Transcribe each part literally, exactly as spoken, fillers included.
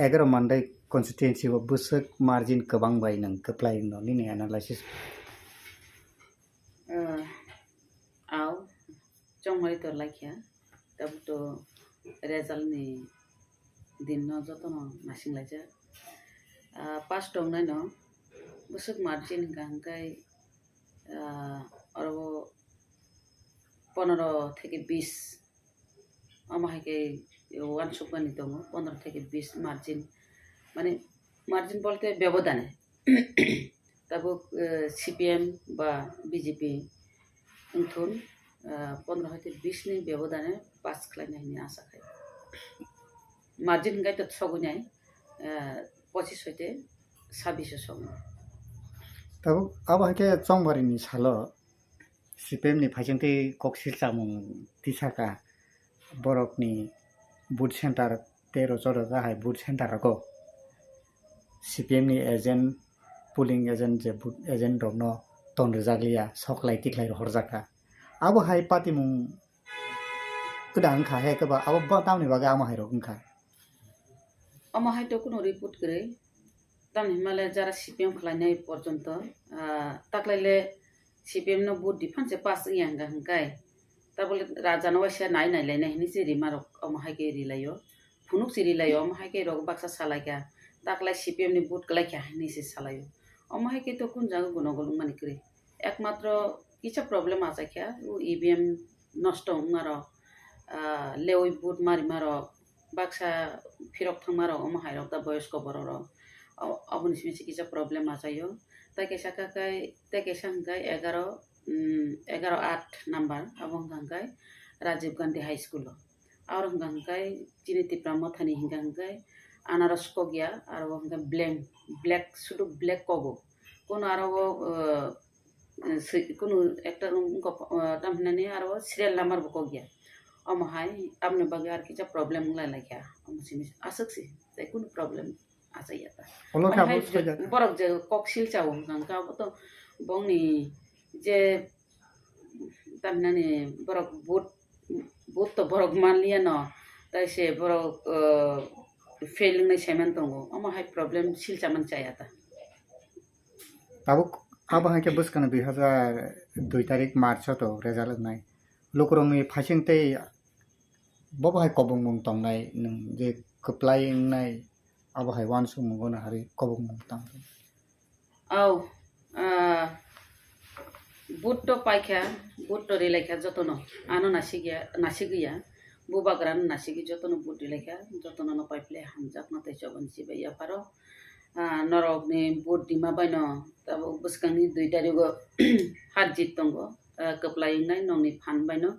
Egaroh Mandai constituency o bwswk margin kwbang bai nwng kwplai wngno nini analysis? Ah, au, chongmari tor laikha, tabuk to result ni din no joto no nasing laijak. Ah, pass tong nai no bwswk margin hwnkha hwnkhe, ah, oro pondro theke bis, omo hai khe uansukmani tongo, pondro theke bis margin, mane margin bolte bebodane. Tabuk, eh, C P M ba B J P wngthun, eh, pondro hai khe bis ni bebodane pass khlainai hwnwi asa khai. Margin hwnkhe to sogwi nai, eh, pochis hoite sabbish o sogwi. Tabuk abo hai khe chongmari ni salo C P M ni phaisingtwi koksil chamung tisaka borokni booth center tei rochor rwkha hai booth center rogo C P M ni agent, polling agent je booth agent rokno ton rwjak liya, soklai tikhlai horjak kha. Abo hai patimung kwda wngkha he kwba abo ba tamni bagwi amo hai rok wngkha. Omo hai to kuno report kwrwi. Tamni hwnba le jara C P M khlainai porjonto, ah, taklaile C P M no vote di phan se pass wngya hwnka hwnkai. Tabole raja no waisa nai nai lainai hinwi se rima rok omo hai khe rilaio. Phunuk se rilaio, omo hai khe rok baksa salaikha. Taklai C P M ni vote kwlaikha hinwi se salaio. Omo hai khe to kun jaga gunogol wngmani kwrwi. Ekmatro kisa problem achaikha, o E V M nosto wngmarok, ah, lewi vote marimaro, baksa phirok thangmarok, omo hairok da boyosko bororok. O-, oboni simi se kisa problem achaio. Tai kaisa kha khai, tai kaisa hwnkhe egaro, mm, egaro aat number, abo hwnkha hwnkhe Rajiv Gandhi High School o. Aro hwnkha hwnkhe chini Tipra Mothani hwnkha hwnkhe anaros kokya, aro hwnkhe blank, black, sudu black kogo. Kono aro o, eh, eh, swi-, kunu ekta wngkha, ah, tam hinani aro serial number bo kok ya. Omo hai tamni bagwi ar kisa problem wng lai lai kha. Omo simi aswk si, tei kunu problem achai ya ta. Olo khe omo hai abo je, soja. Borok je kok sil chao hwnkha hwnkhe abo to bongni je tam hinani borok vote, vote to borok man liya no, tai se borok, ah, fail wngnai saiman tongo. Omo hai problem sil chaman chaya ta. Tabuk abo hai khe bwskangni dui hazar dui tarik March o to result wngnai. Lukurokni phaising tei bobo hai kobongmung tongnai, nwng je kwplai wngnai, abo hai uansukmung bono harwi kobongmung tong. Au, ah, vote to paikha, vote to rilaikha jotono, ano nasigya, nasigya, bubagrano nasigwi jotono vote rilaikha, jotono no paiphle hamjakma tei chobani chibai yapharo. Ah, norokni vote rima baino tabuk bwskangni dui tarigo har jit tongo, ah, kwplai wngnai nokni phan baino.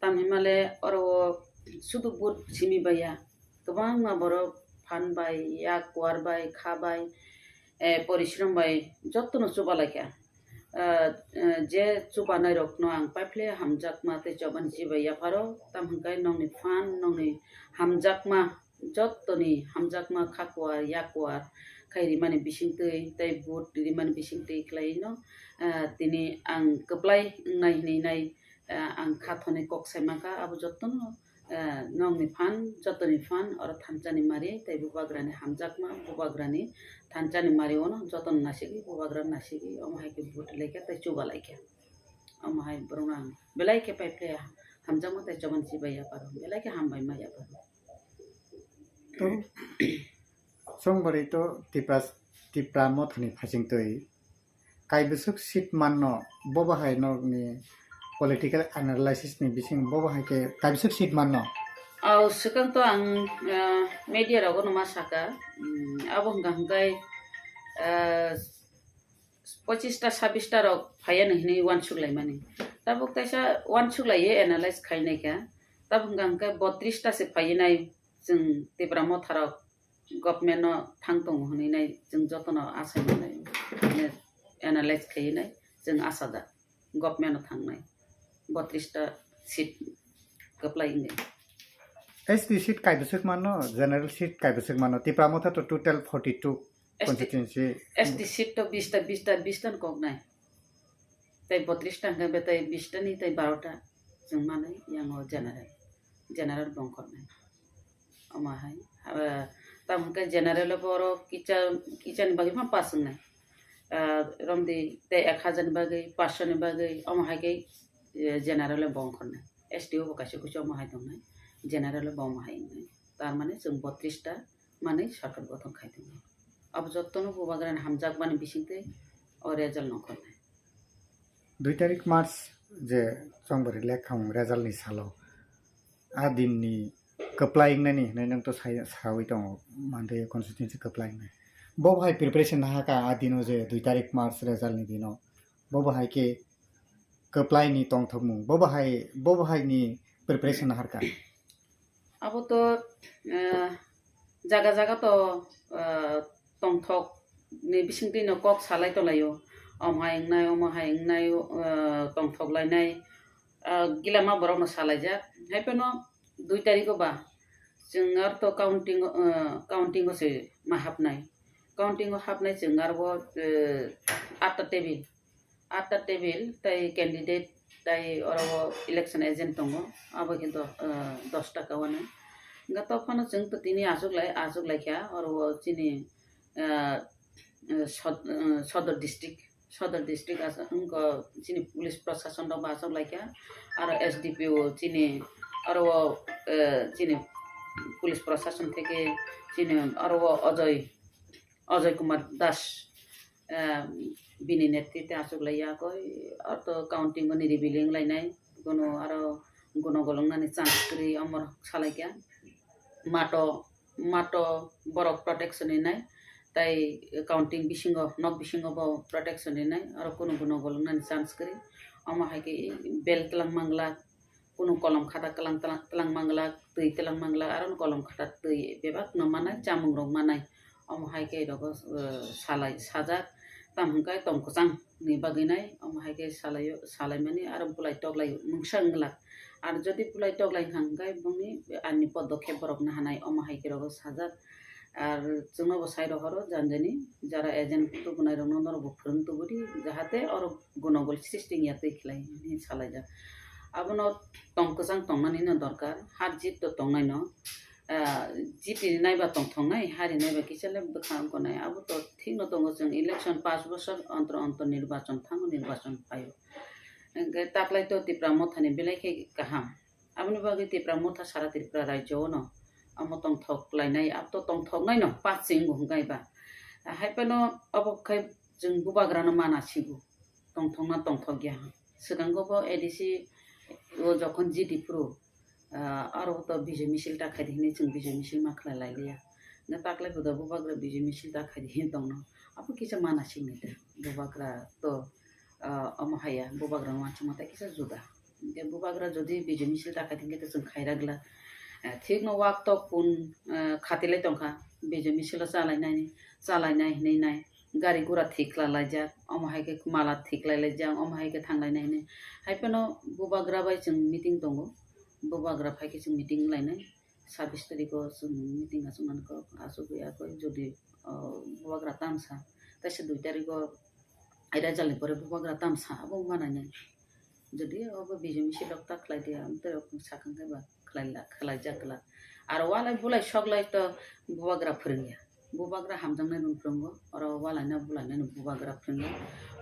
Tamhinmale oro o sudu vote simi baiya, kwbangma borok phan bai, yak kuar bai, kha bai, eh, porishrom bai jotono chubalaikha. Ah, eh, je chubanairokno ang paiphle hamjakma tei chobani chibai yapharo, tamhinkhai nokni phan, nokni hamjakma, jotoni hamjakma kha kuar, yak kuar khai rimani bisingtwi tei vote rimani bisingtwi khlaino, ah, tini ang kwplai wngnai hinwi nai, ah, ang kha thonwi kok sai mankha, abo jotono, ah, nokni phan, jotoni phan, oro thansa ni mari tei bubagrani hamjakma, bubagrani thansa ni mari ono jotono nasigwi, bubagrano nasigwi, omo hai khe vote laikha tei chubalaikha. Omo hai borokno ang belai khe paiphlaiya, hamjakma tei chobani chibai yapharo, belai khe hambai ma yapharo. To, chongbari to Tipra, Tipra Mothani phaisingtwi kaibwswk seat manno, bobo hai nokni political analysis ni bising bobo hai khe kaibwswk seat manno? Au, swkang to ang, ah, media rogo no ma saka, mm, abo hwnkha hwnkhe, ah, pochista sabbista rok phaiya no hinwi uansuk laimani. Tabuk kaisa uansuk laiwi analyze khainai kha. Tabuk hwnkha hwnkhe bottrista se phaiwi nai chwng Tipra Motha rok government no thang tongo hinwi nai chwng jotono asai manai, analyze khaiwi nai chwng asajak government no thangnai bottrista seat kwplai wngwi. S T seat kaibwswk mano, general seat kaibwswk mano, Tipra Motha to total forty two S T, constituency. S T seat to bista, bista, bista no koknai. Tei bottrista hwnkhe be tei bista ni tei barota chwng manwi yango general, general bongkhornai. Omo hai, ah, Tamo hwnkhe general o borok kisa, kisa ni bagwi ma pass wngnai. Ah, romdi tei ek hajar ni bagwi, paanch sho ni bagwi, omo hai khe, eh, general o bo ongkhornai. S T o bo kaisa kuisa omo hai tongnai, general o bo omo hai wngnai. Tar mane chwng botris ta manwi sarkar gothon khai tongo. Abo jotono bubagrani hamjakmani bisingtwi o result nongkhornai. Dui tarik March je chongbari lekha wng result ni salo, a din ni kwplai wngnani hinwi nwng to sai-, sawi tongo, Mandai constituency kwplai wngnai. Bo hai preparation nahakha a dino je dui tarik March result ni dino. Bo bo hai khe kwplai ni tongthokmung. Bo bo hai, bo bo hai ni preparation naharkha. Abo to, eh, jaga jaga to, eh, tongthok ni bisingtwi no kok salai tonglaio. Om hai wngnai, omo hai wngnai, eh, tongthok lainai, eh, gilama borok no salaijak. Hai phano dui tarikh o ba chwng ar to counting, eh, counting o se ma hapnai. Counting o hapnai chwng aro, eh, atta table. Atta table tei candidate tei oro o election agent tongo, abo khe do-, ah, dos taka wano. Hwnkhe tokphano chwng tini achuk lai, achuk lai kha oro o chini, ah, ah, sod-, ah, Sodor district, Sodor district as-, wngkha chini police prosason rok bo achuk lai kha, aro S D P O chini oro o, ah, chini police prosason theke chini oro o Ajoy Ajoy Kumar Das, eh, bini netrite achuk lai ya koi, aro to counting o niribiling lainai, kuno aro gunogol wngnani chance kwrwi omo salai kha. Mato, mato borok protection rinai, tai counting bisingo, nok bisingo bo protection rinai, aro kuno gunogol wngnani chance kwrwi. Omo hai khe bel tlang manglak, kunu kolom khata tlang, tlang, tlang manglak, twi tlang manglak, aro kolom khata twi bebak no manai, chamung rok manai. Omo hai khe rogo, eh, salai, sajak, tamo hwnkhe tong kwchang ni bagwi nai, omo hai khe salai, salaimani aro bulai toklai mungsa wnglak. Ar jodi bulai toklai wngkha hwnkhe bongni ani podokhep borok nahanai, omo hai khe rogo sajak. Ar chwngno bo sai rohoro janjani jara agent tubunai rokno norok bo phwrwng tubudi, jahate oro gunogol sristi wngya twi khlai hwnwi salaijak. Abono tong kwchang tongnani no dorkar, har jit to tongnai no, ah, jiti nai ba tongthok nai, hari nai ba kisa le bwkha wng nai, abo to thik no tongo, chwng election paanch bosor ontor ontor nirbachon thango, nirbachon phaio. Hwnkhe taklai to Tipra Mothani belai khe kaham. Aboni bagwi Tipra Motha sara Tripura rajyo-o no omo tongthok lainai, abo to tongthoknai no pass se wngo hwnkhe ba. Hai phano obo khai chwng bubagra no mana sigo, tongthokna tongthok ya. Swkango bo A D C o jokhon G D phuru, ah, aro to bijoi misil ta khai di hinwi chwng bijoi misil ma khlai lai liya. Na taklai bo da bubagra bijoi misil ta khai di hin tongno. Abo kisa mana sinai da bubagra to, ah, omo haya bubagra no wansukma tai kisa juda. Hwnkhe bubagra jodi bijoi misil ta khai thangkhe to chwng khaira glak. Eh, thikno wak tok pun, eh, khatilai tongkha. Bijoi misil o chalainai, chalainai hinwi nai. Gari gura thik khlai laijak. Omo hai khe mala thik lai laijak. Omo hai khe thang lainai hinwi. Hai phano bubagra bai chwng meeting tongo. Bubagra phai khe chwng meeting lainai. Sabbish tarikh o chwng meeting achuk nani kok achuk ya koi jodi, oh, bubagra tamsa. Taisa dui tarikh o result ni pore bubagra tamsa abo wngma nai nai. Jodi obo bijemi silok ta khlai dia, amtwi rok sakang khe ba khlai la, khlai jak glak. Aro walai bulai sok lai to bubagra phwrwngya. Bubagra hamjaknai no phwrwngo, oro walai no bulai nai no bubagra phwrwngya.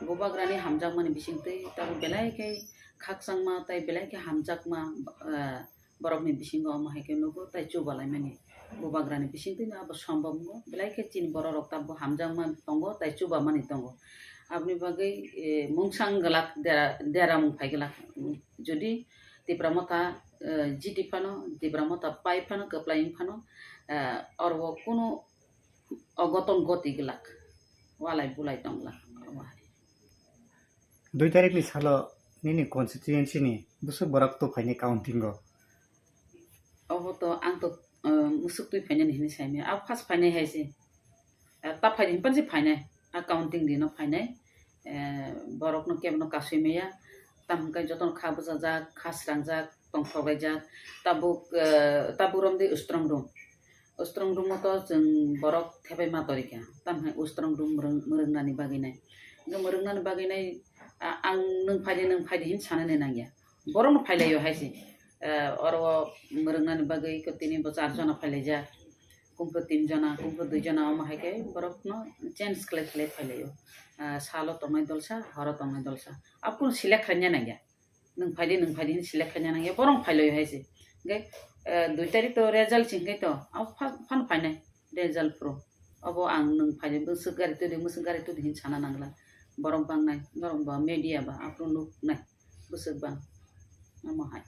Bubagra ni hamjakmani bisingtwi tabuk belai khe khakchangma tai belai khe hamjakma, ah, borok ni bisingo omo hai khe nugo tai chuba lai mani. Bubagra ni bisingtwi no abo sombom go, belai khe chini borok rok tabuk hamjakma tongo tai chuba mani tongo. Aboni bagwi, eh, mungsang glak dera, deramung phai glak. Jodi Tipra Motha, eh, jiti phano, Tipra Motha pai phano, kwplai wng phano, eh, oro o kunu ogoton goti glak, walai bulai tong glak. Dui tarik ni salo nini constituency ni bwswk borok tu phaini counting o? Obo to ang to, eh, musuk twi phainani hinwi saimaya. Abo first phainai hai se. Eh, ta phai hinpan se phainai. A counting dino phainai. Eh, borokno kebno kasui maya. Tamo hwnkhe jotono kha bwchajak, kha srangjak, tongthok laijak. Tabuk, eh, tabuk romdi ustrong room. Ustrong room o to chwng borok thepai ma torikha. Tamo hai ustrong room mwrwng-, mwrwngnani bagwi nai. Hwnkhe mwrwngnani bagwi nai, a-, ang nwng phaidi, nwng phaidi hin sanani nangya. Borokno phailaio hai se. Eh, oro o mwrwngnani bagwi ko tini bo char jona phailaijak. Kumpru tin jona, kumpru dui jona, omo hai khe borokno change khlai khlai phailaio. Ah, salo tongnai dolsa, horo tongnai dolsa. Abo kunu select khlaina nangya. Nwng phaidi, nwng phaidi hin select khlaina nangya. Borok phailaio hai se. Hingkhe, eh, dui tarik to result se hingkhe to. Abo pha-, phano phainai result pro. Abo ang nwng phaidi, bwswk gari twi di, bwswk gari twi di hin sana nangla. Borok bangnai, norok ba media ba, aphuru nuknai. Bwswk bang, omo hai.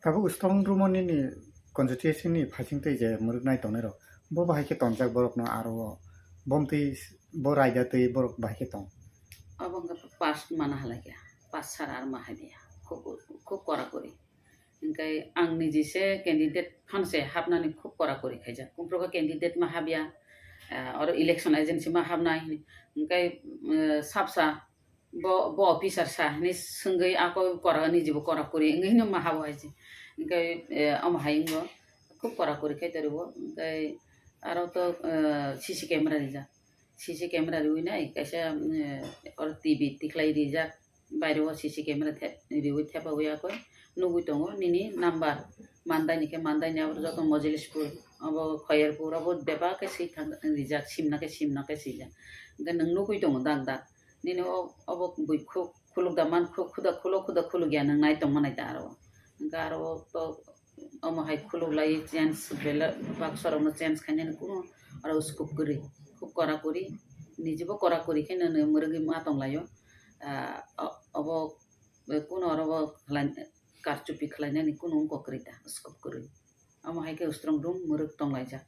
Tabuk strong room o nini constituency ni phaising twi je mwrwknai tongnai rok, bo bahai khe tonjak borok no aro o, bomtwi bo raida twi borok bahai khe tong. Obo wngkha pass mana halai khe, pass sara ar ma hai dia, khub, khub kora kori. Hingkai ang niji se candidate phan se hapnani khub kora kori khaijak. Kumpro khe candidate ma habya, ah, oro election agency ma habnai, hingkai, eh, sapsa bo, bo officer sa hinwi swngwi ako kora, nijibo kora kori wngwi hino ma habo hai se. Hingke, eh, omo hai wngbo khub kora kori khai toribo. Hingke aro to, eh, C C camera rijak. C C camera riwi nai kaisa, eh, oro T V tikhlai rijak. Baire o C C camera the-, riwi thepawi ako nugwi tongo nini number. Mandai ni khe mandai ni abo joto Mojilis pur, abo Khoyerpur, abo bebak khe swi thang rijak, simna khe simna khe swijak. Hingke nwng nugwi tongo dak dak. Nini o, obo bui khu-, khuluk da man khu-, khuda khulo khuda khuluk ya nwng nai tong manai da aro. Hingke aro to omo hai khuluk lai change bela baksa rok no change khainani kunu aro scope kwrwi. Khub kora kori, nijibo kora kori khe nwng mwrwgwi ma tong laio. Ah, o-, obo kuno oro bo khlai, karchupi khlainani kunu wngkok kwrwi da scope kwrwi. Omo hai khe strong room mwrwk tong laijak.